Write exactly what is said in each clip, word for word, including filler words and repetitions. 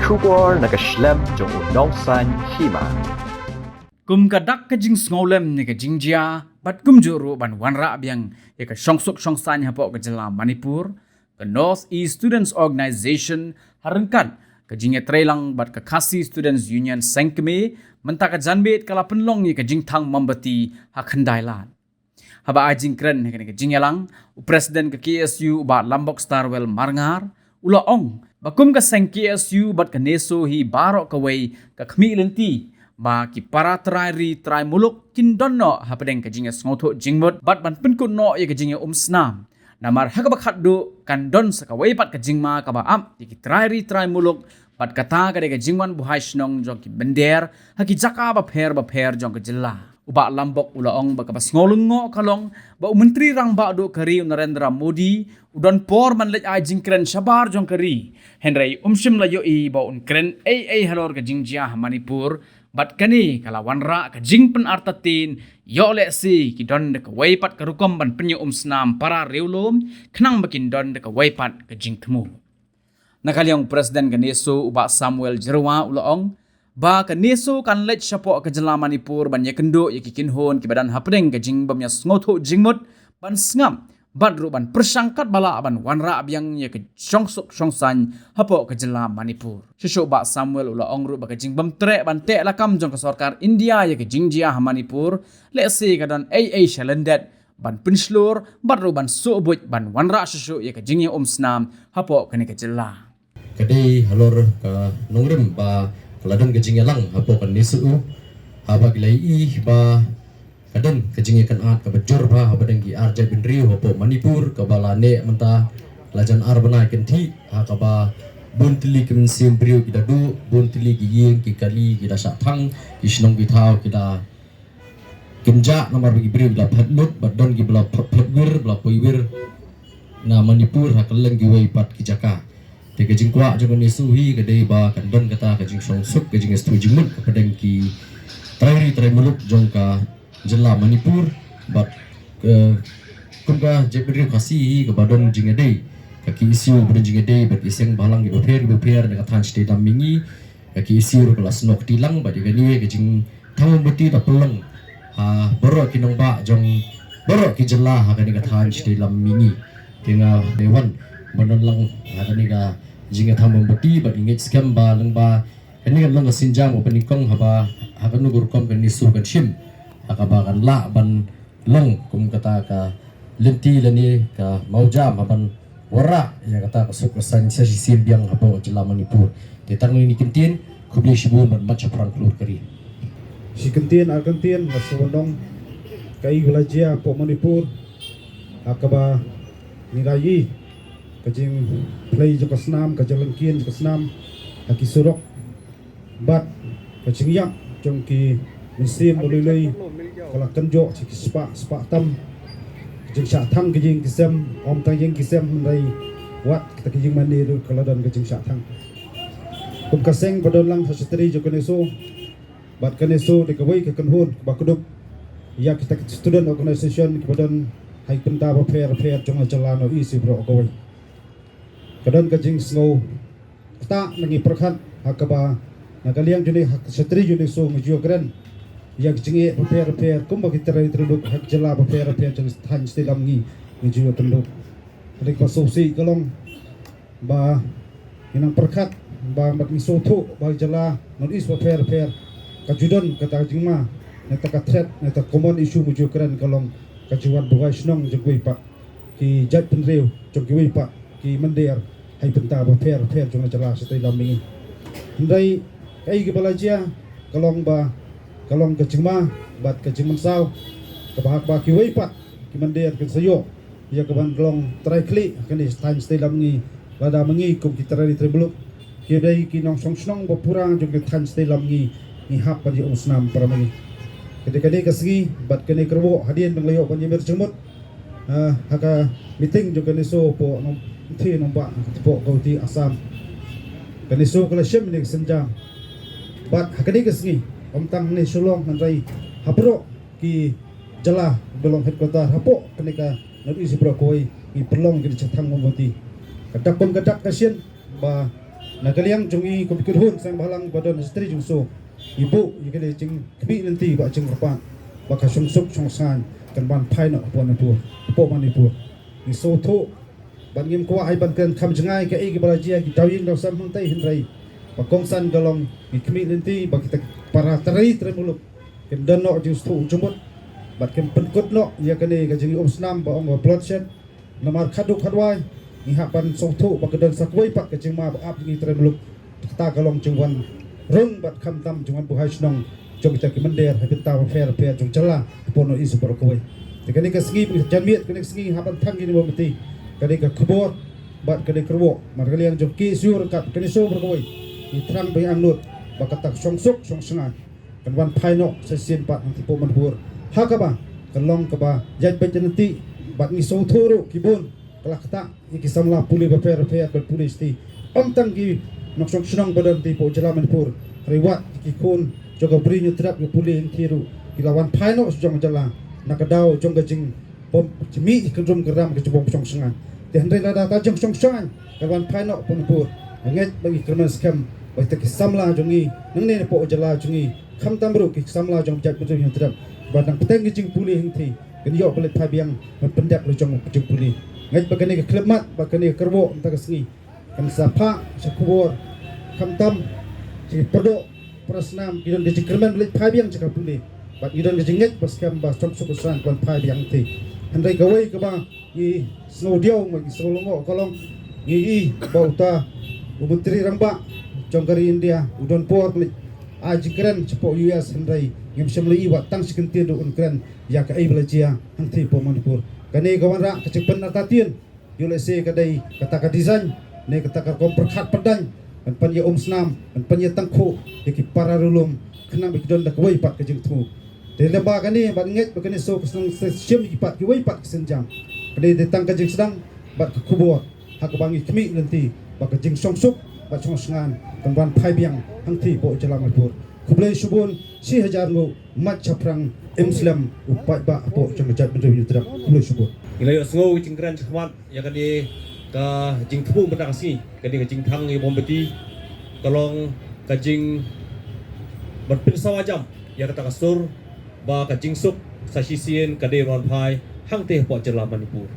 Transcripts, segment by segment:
Khubor na ka shlem jong u nongsaiñ hima. Kum ka dak ka jingsngewlem ïa ka jingjia bad kumjuh ruh ban wanrah biang ïa ka shongsuk shongsaiñ hapoh ka jylla Manipur, ka North East Students Organisation ha ryngkat ka jingïatreilang bad ka Khasi Students Union Seng Kmie, mynta ka janmiet ka la pynlong ïa ka jingthang mombati ha Khyndailad. Haba ai jingkren ha kane ka jingïalang, u President ka K S U u Bah Lambok Starwell Marngar u la ong ba kum ka seng K S U bad ka NESO hi baroh kawei ka khmih lynti ba ki para trai ri trai muluk kin don noh hapdeng ka jingïasngewthuh jingmut bad ban pynkut noh ïa ka jingïaumsnam. Namar ha kaba khatduh kan don sa kawei pat ka jingma kaba ap ïa ki trai ri trai muluk bad kata ka dei ka jingwan buhai shnong jong ki mynder ha ki jaka bapher bapher jong ka jylla. U Bah Lambok u la ong ba kaba sngewlyngngoh ka long ba u Myntri Rangbah Duh ka ri u Narendra Modi u don por ban leit ai jingkren shabar jong ka ri, hynrei um shym la ïohi ba un kren ei ei halor ka jingjia ha Manipur. Bad kane ka la wanrah ka jingpynartatien ïoh lehse ki don da kawei pat ka rukom ban pynïaumsnam para riewlum khnang ba kin don da kawei pat ka jingthmu. Na ka liang u President ka NESO u Bah Samuel Jyrwa u la ong ba ka NESO kan leit shapoh ka jylla Manipur ban ïakynduh ïa ki kynhun kiba don hapdeng ka jingbym ïasngewthuh jingmut ban sngap bad ruh ban pyrshang katba lah ban wanrah biang ïa ka shongsuk shongsaiñ hapoh ka jylla Manipur. Shuh shuh u Bah Samuel u la ong ruh ba ka jingbymtreh ban teh lakam jong ka sorkar India ïa ka jingjia ha Manipur lehse ka don ei ei sha lyndet ban pynshlur bad ruh ban suhbuit ban wanrah shuh shuh ïa ka jingïaumsnam hapoh kane ka jylla. Ka dei halor ka nongrim ba ka la don ka jingïalang hapoh ka NESO haba ki la ïohi ba ka don ka jingïakynad kaba jur bha hapdeng ki arjait bynriew hapoh Manipur kaba la neh mynta la jan ar bnai kynthih ha kaba bun tylli ki mynsiem briew ki da duh, bun tylli ki ïing ki kali ki da shah thang, ki shnong ki thaw ki da kynjah namar ba ki briew ki la phet lut bad don kiba la phet wir ba la poi wir na Manipur ha kylleng kiwei pat ki jaka. Te ka jingkwah jong ka NESO hi ka dei ba kan don kata ka jingshongsuk ka jingïasngewthuh jingmut hapdeng ki trai ri trai muluk jong ka jylla Manipur bad kum ka jaitbynriew Khasi hi kaba don jingïadei ka KSU ba don jingïadei bad ki seng bhalang kiba pher kiba pher na ka thaiñ shatei lam mihngi. Ka KSU ruh ka la snoh kti lang bad ïa kane ka jingthang mombati da pynlong ha baroh ki nongbah jong baroh ki jylla ha kane ka thaiñ shatei lam mihngi. Te nga dei wan ban don lang ha kane ka jingthang mombati bad ngi ngeit skhem ba lyngba kane kan long ka sienjam kaba nyngkong haba ha kano ka rukom ka NESO kan shim ha kaba kan lah ban long kum kata ka lynti lane ka mawjam ha ban wanrah ïa kata ka suk ka saiñ sa shisien biang hapoh jylla Manipur. Te tang kine ki kyntien, khublei shibun bad mat shaphrang khlur ka ri. Shi kyntien ar kyntien nga sngewbha ban ong kaei ba la jia hapoh Manipur ha kaba ngi la ïohi ka jingphlei jong ka snam, ka jinglyngkien jong ka snam ha ki surok bad ka jingïap jong ki mynsiem ba lui lui ka la kynjoh sha ki spah spah tam. Ka jingshah thang ka jong ki sem, ym tang jong ki sem hynrei wat kita ki jingmane ruh ka la don ka jingshah thang. Kum ka seng ba don lang ha shatei jong ka NESO bad ka NESO dei kawei ka kynhun ba kdup ïa kita ki student organisation kiba don ha ki bynta bapher bapher jong ka jylla North East baroh kawei. Ka don ka jingsngew ktah na ngi pyrkhat ha kaba na ka liang jong ngi ha ka shatei jong ka NESO ngi ju ïakren ïa ka jingeh bapher bapher kumba ki trai trai duk ha ka jylla bapher bapher jong ka thaiñ shatei lam mihngi ngi ju ïakren duk. Ka dei kaba sngewsih ka long ba ngi nang pyrkhat ba mat ngi sngewthuh ba ka jylla North East bapher bapher ka ju don kata ka jingma, na kata ka threat, na kata ka common issue ngi ju ïakren ka long ka jingwan buhai shnong jong kiwei pat ki jaitbynriew jong kiwei pat ki mynder ha ki bynta bapher bapher jong ka jylla shatei lam mihngi. Hynrei kaei kaba la jia ka long ba ka long ka jingma bad ka jingmynsaw kaba hap ba kiwei pat ki mynder kin sa ïoh ïa ka ban long trai khlieh ha kane ka thaiñ shatei lam mihngi. Lada ma ngi kum ki trai ri trai muluk ki dei ki nongshong shnong ba pura jong ka thaiñ shatei lam mihngi ngi hap ban ïa umsnam para ma ngi. Ka dei kane ka sngi bad kane ka rwok hadien ba nga la ïoh ban ïa mir jingmut ha ka meeting jong ka NESO hapoh Nongthymmai Nongbah hapoh Guwahati Assam. Ka NESO ka la shim ïa ka sienjam bad ha kane ka sngi ym tang ne Shillong hynrei ha baroh ki jylla ba long headquarter hapoh kane ka North East baroh kawei ngi pynlong ki jingshah thang mombati. Ka dak kum ka dak ka shin ba Na ka liang jong ngi kum ki kynhun seng bhalang ba don ha Shatri Jingso, ngi buh ïa kane ka jingkhmih lynti bad jingkyrpad ba ka shongsuk shongsngain kan wan phai noh hapoh Manipur, hapoh Manipur. Ngi sngewthuh bad ngim kwah ai ban kren kham jngai kaei kaba la jia, ki daw ïing daw sem hangtei, hynrei ba kongsan ka long ngi khmih lynti ba kita ki para trai trai muluk kin don noh jingsngewthuh jingmut bad kin pynkut noh ïa kane ka jingïaumsnam ba ong ba bloodshed. Namar khadduh khadwai ngi hap ban sngewthuh ba ka don sa kawei pat ka jingma ba ap ïa ngi trai muluk. Kata ka long jingwan rung bad khamtam jingwan buhai shnong jong kita ki mynder ha bynta bapher bapher jong jylla hapoh North East baroh kawei. Te kane ka sngi, janmiet kane ka sngi ngi hap ban thang ïa kine ki mombati, kane ka khubor bad kane ka kyrwoh. Namar ka liang jong ki KSU ryngkat ka NESO baroh kawei, ngi thrang ba ngi angnud ba kata ka shongsuk shongsngain kan wan phai noh sa shisien pat hangtei hapoh Manipur, ha kaba kan long kaba ïaid beit lynti. Bad ngi sngewthuh ruh ki bun ka la ktah ïa ki samla pule bapher bapher ban pule shatei. Ym tang ki nongshong shnong ba don hangtei hapoh jylla Manipur, hynrei wat ki khun jong ka Bri Hynñiewtrep ki pule hangtei ruh ki la wan phai noh sha jong ka jylla na ka daw jong ka jing bym jingmih kynrum kynram, ka jingbym shong shngaiñ. Te hynrei lada ka jingshong shngaiñ ka wan phai noh hapoh Manipur, nga ngeit ba ngi kyrmen skhem ba kita ki samla jong ngi nangne hapoh jylla jong ngi, khamtam ruh ki samla jong ka jaitbynriew Hynñiewtrep ba dang bteng ki jingpule hangtei, kin ïoh ban leit phai biang ban pyndep la jong ka jingpule. Nga ngeit ba kane ka khyllipmat bad kane ka kyrwoh mynta ka sngi kan sa phah sha khubor, khamtam sha ki pyrdoh para snam, ki don ka jingkyrmen leit phai biang sha ka pule bad ngi don ka jingngeit ba skhem ba shongsuk shongsngain kan phai biang hangtei. Hynrei kawei kaba ngi sngewdiaw, ngi sngewlyngngoh ka long, ngi i ba uta u Myntri Rangbah jong ka ri India u don por leit ai jingkren shapoh U S, hynrei ngim shym la i wat tang shi kyntien ruh un kren ïa kaei ba la jia hangtei hapoh Manipur. Kane ka wanrah ka jingpynartatien, ïoh lehse ka dei kata ka design ne kata ka rukom pyrkhat pyndaiñ ban pynïaumsnam, ban pynïatangkhuh ïa ki para ri lum khnang ba ki don da kawei pat ka jingthmu. Te lyngba kane bad ngeit ba kane shu ka seng shim ïa ki pat kiwei pat ki sienjam. Kane dei tang ka jingsdang bad ka khubor ha kaba ngi khmih lynti ba ka jingshongsuk bad shongsngain kan wan phai biang hangtei hapoh jylla Manipur. Khublei shibun, shi hajar nguh, mat shaphrang, im slem u paidbah hapoh jong ka jaitbynriew Hynñiewtrep. Khublei shibun. Ngi la ïohsngew ka jingkren shakhmat ïa kane ka jingthmu mynta ka sngi, kane ka jingthang ïa mombati, ka long ka jing ban pynsawa jam ïa kata ka sur ba ka jingsuk sa shisien ka dei ban wan phai hangtei hapoh jylla Manipur.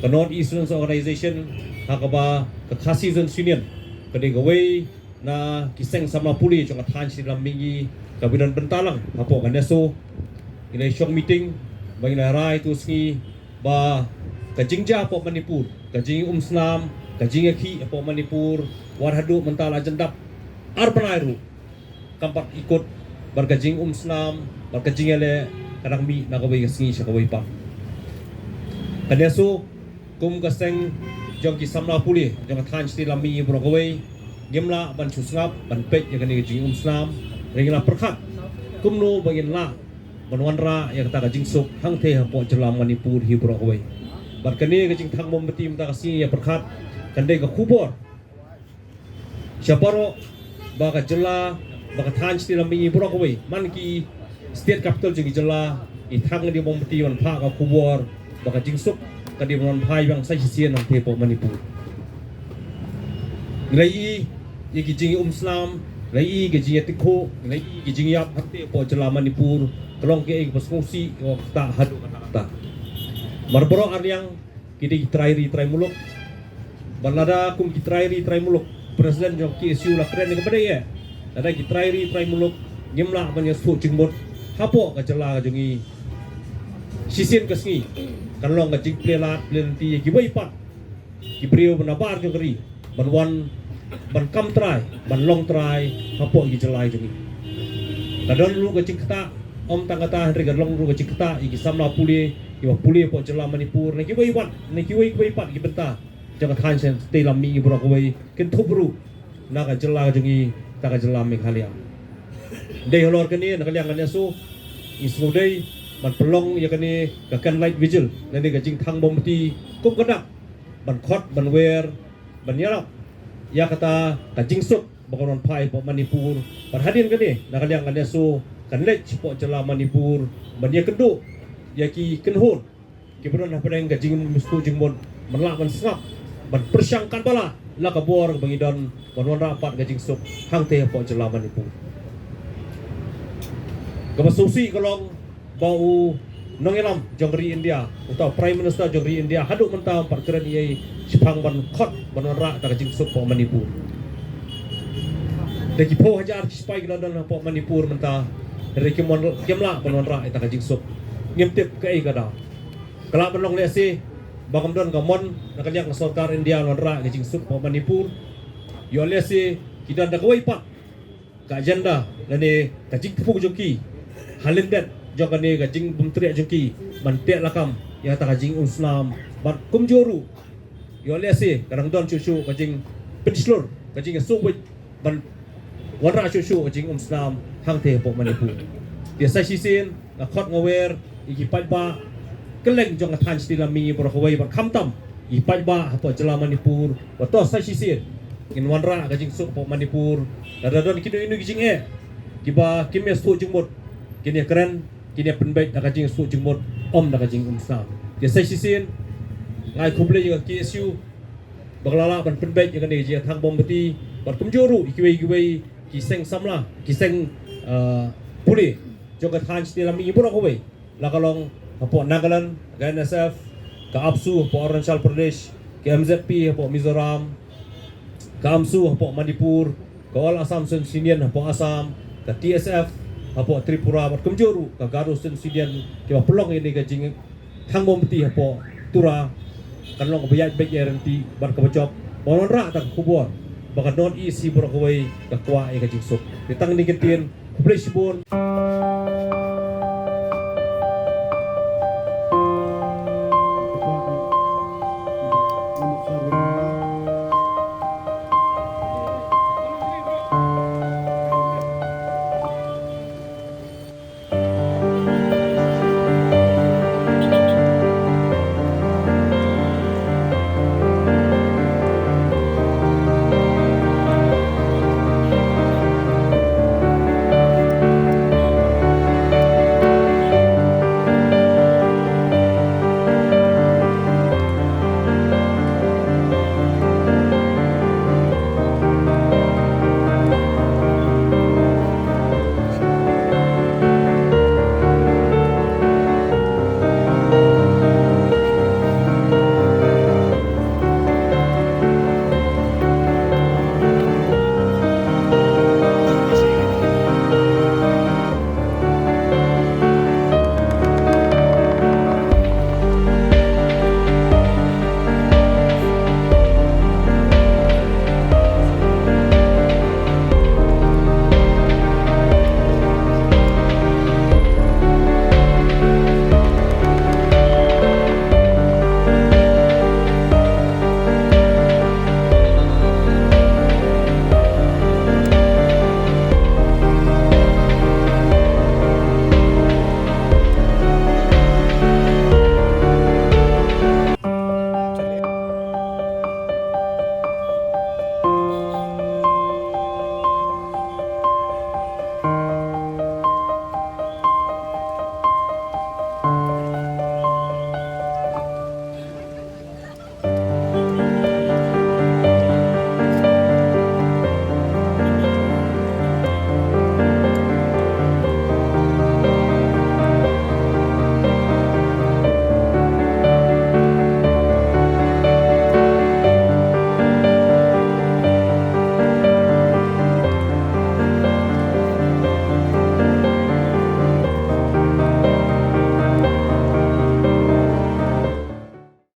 Ka North East Students Organization ha kaba ka Khasi Students Union ka dei kawei na ki seng samla pule jong ka thaiñ Shatei Lam Mihngi kaba don bynta lang hapoh ka NESO. Ngi la shong meeting ba ngi la rai tu sngi ba ka jingjia hapoh Manipur, ka jingïaumsnam, ka jingïakhih hapoh Manipur, wat haduh mynta la jan dap ar bnai ruh kam pat ikut bad ka jingïaumsnam bad ka jingïaleh ka dang mih na kawei ka sngi sha kawei pat. Ka NESO kum ka seng jong ki samla pule jong ka thaiñ Shatei Lam Mihngi baroh kawei, ngim lah ban shu sngap ban peit ïa kane ka jingïaumsnam, hynrei ngi la pyrkhat kumno ba ngin lah ban wanrah ïa kata ka jingsuk hangtei hapoh jylla Manipur hi baroh kawei. Bad kane ka jingthang mombati mynta ka sngi, ïa pyrkhat, kan dei ka khubor sha baroh ba ka jylla, ba ka thaiñ Shatei Lam Mihngi baroh kawei, man ki state capital jong ki jylla, i thang ïa ki mombati ban phah ka khubor ba ka jingsuk ka dei ban wan phai biang sa shisien hangtei hapoh Manipur. Ngi la i ïa ki jingïaumsnam, ngi la i ïa ki jingïatyngkhuh, ngi la i ïa ki jingïap hangtei hapoh jylla Manipur, ka long kaei kaba sngewsih, kaba ktah haduh katta katta. Namar baroh arliang ki dei ki trai ri trai muluk. Bad lada kum ki trai ri trai muluk, president jong ka KSU la kren ïa kaba dei eh, lada ki trai ri trai muluk ngim lah ban ïasngewthuh jingmut hapoh ka jylla ka jong ngi, shisien ka sngi kan long ka jingplie lad plie lynti ïa kiwei pat ki briew ba nabar jong ka ri ban wan ban kam trai, ban long trai hapoh ki jylla jong ngi. Ka don ruh ka jingktah, ym tang kata hynrei ka long ruh ka jingktah ïa ki samla pule kiba pule hapoh jylla Manipur na kiwei pat, na kiwei kiwei pat ki bynta jong ka thaiñ Shatei Lam Mihngi baroh kawei, kynthup ruh na ka jylla ka jong ngi, kata ka jylla Meghalaya. Dei halor kane, na ka liang ka NESO ngi sngewdei ban pynlong ïa kane ka candlelight vigil lane ka jingthang mombati kum ka dak ban khot ban wer ban ïarap ïa kata ka jingsuk ba kan wan phai hapoh Manipur. Bad hadien kane, na ka liang ka NESO kan leit shapoh jylla Manipur ban ïakynduh ïa ki kynhun kiba don hapdeng ka jingïasyllok jingmut ban lah ban sngap, ban pyrshang katba lah la ka bor ba ngi don ban wanrah pat ka jingsuk hangtei hapoh jylla Manipur. Kaba sngewsih ka long ba u nongïalam jong ka ri India, uta u Prime Minister jong ka ri India, haduh mynta um pat kren ei ei shaphang ban khot ban wanrah ïa ka jingsuk hapoh Manipur. Da ki phew hajar ki sipai ki la don hapoh Manipur mynta, hynrei kim wan, kim lah ban wanrah ïa ka jingsuk. Ngim tip kaei ka daw. Ka lah ban long lehse ba kam don ka mon na ka liang ka sorkar India ban wanrah ïa ka jingsuk hapoh Manipur. Ïoh lehse ki don da kawei pat ka agenda lane ka jingthmu jong ki ha lyndet jong kane ka jingbymtreh jong ki ban teh lakam ïa kata ka jingumsnam. Bad kumjuh ruh, ïoh lehse ka dang don shuh shuh ka jingpynshlur, ka jingïasuk wit ban wanrah shuh shuh ka jingumsnam hangtei hapoh Manipur. Te sa shisien nga khot nga wer ïa ki paidbah kylleng jong ka thaiñ Shnong Lammi baroh kawei bad khamtam ïa ki paidbah hapoh jylla Manipur, bad to sa shisien ngin wanrah ka jingsuk hapoh Manipur. Lada don kino kino ki jingeh kiba kim ïasuk jingmut, kin ïakren, kin ïapynbeit da ka jingsuk jingmut, ym da ka jingumsnam. Te sa shisien nga ai khublei ïa ka K S U ba ka la lah ban pynbeit ïa kane ka jingïathang mombati, bad kumjuh ruh ïa kiwei kiwei ki seng samla, ki seng, uh, pule jong ka thaiñ Shnong Lammi baroh kawei, la ka long hapoh Nagaland ka N S F, ka APSU hapoh Arunachal Pradesh, ka M Z P hapoh Mizoram, ka AMSU hapoh Manipur, ka All Assam Students Union hapoh Assam, ka T S F hapoh Tripura, bad kumjuh ruh ka Garo Students Union, kiba pynlong ïa kane ka jingïathang mombati hapoh Tura. Kan long kaba ïaid beit ïaid ryntih bad kaba jop ban wanrah ïa ka khubor ba ka North East hi baroh kawei ka kwah ïa ka jingsuk. Te tang kine ki ktien, khublei shibun.